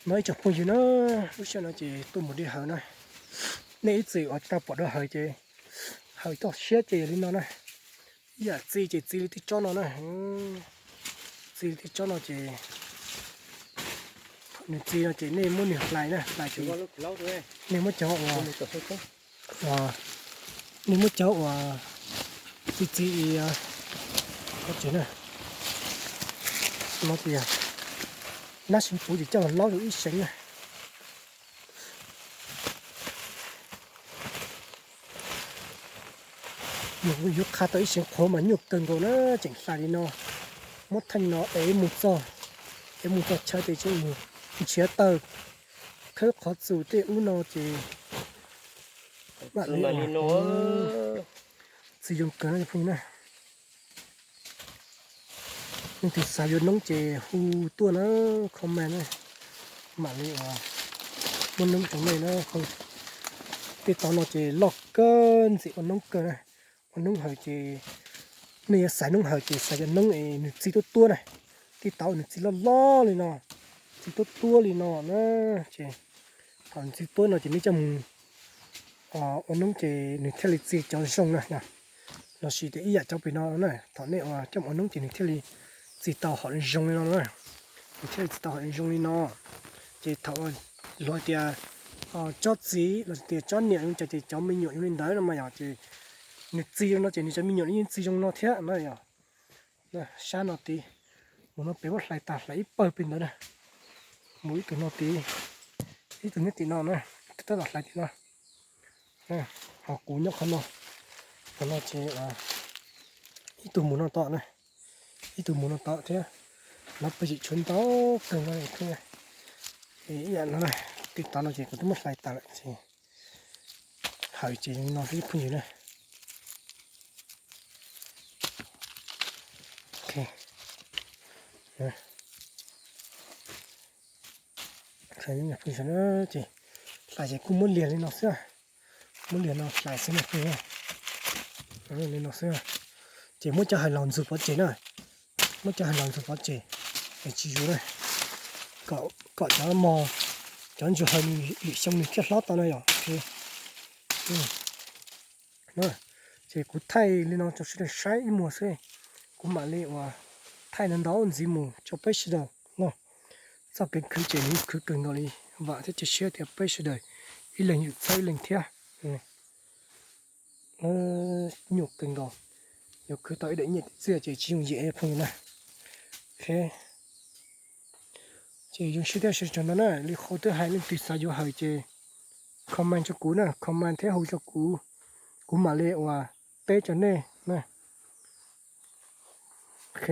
No ib tsoom phooj ywg na, lub sij hawm no ces tuaj mus de haws na. Nej ib txwm uas tau pom dua haws ces haws toj siab ces yog li no na. Ib yam txi ces txi li tej tsob no na. Txi li tej tsob no ces, thaum nws txi no ces nej muab nws hlais na, hlais ces nej muab cov uas, nej muab cov uas txi txi, no ces, no ces nab sis puv ces coj los laub rau ib seev na. Yuav qha tau ib seev qhuav mas nyuaj kawg nkaus na, tseem hlais li no. Muab theej no ev mus txog, ev mus txog chaw ces tseem mus nrhiav taws, khawb qhov txus tej ub no ces mam li no. Txi zoo kawg na phooj ywg na. Leej twg xav yuav noob ces hu tuaj na, comment na, mam li uas muab noob rau nej na. Tej tau no ces loj kawg ntxim ua noob kawg na. Ua noob haws ces nej yuav xaiv noob haws ces xaiv cov noob es nws txi tuab tuab na. Tej tau nws txi loj loj li no, txi tuab tuab li no na, ces thaum nws txi tuab no ces nej coj mus ua noob ces nws thiaj li txi cov zoo na. Lossis tias ib yam cov pem no na, thaum nej coj mus ua noob ces nws thiaj li txi tau hom zoo li no na. Nws thiaj li txi tau hom zoo li no. Ces thaum luag tias tsob txiv los tias tsob niam zoo cas ces cov me nyuam zoo li ntawd no mas yog ces nws txi zoo no ces nws cov me nyuam yeej txi zoo no thiab na yog. Sab no tid, mus no pem muab hlais tag, hlais ib pawg pem ntawd na. Mus ib tug no tid, ib tug nyob tim no na, ib tug tab tom hlais tim no. Ho kuv nyob qhov no, qhov no ces ib tug mus no tom na, ib tug mus no tom thiab. No pes tsawg tshuav ntau kawg no. Ib yam no, tej tau no ces kuv twb muab hlais tas lawm ces haws ces no xwb phooj ywg na. Ces hlais ces kuj muab liag li no xwb, muab liag no hlais xwb na phooj ywg. Li no xwb, ces muab cov haws los ntxug pov tseg na, muab cov haws los ntxug pov tseg es tsis zuv na, kom cov mos, cov ntsuag haws lwm xyoo nws thiaj hlob tau na yom. Ces kuv thaij li no rau sawv daws saib ib muag xwb, kuv mam li uas thaij ntau ntau ntxiv mus rau peb sawv daws no. Txoj kev khwv ces nws khwv kawg nkaus li, vam thiab cia siab tias peb sawv daws ib leeg yuav txhawb ib leeg thiab. Nyuaj kawg nkaus, yuav khwv tau ib daim nyiaj txiaj ces tsis yooj yim phooj ywg na. Ces zoo siab thiab sawv daws no na, li qhov twb hais leej twg xav yuav haws ces comment rau kuv na, comment thiab hu rau kuv, kuv mam li uas teb rau nej na. Ok,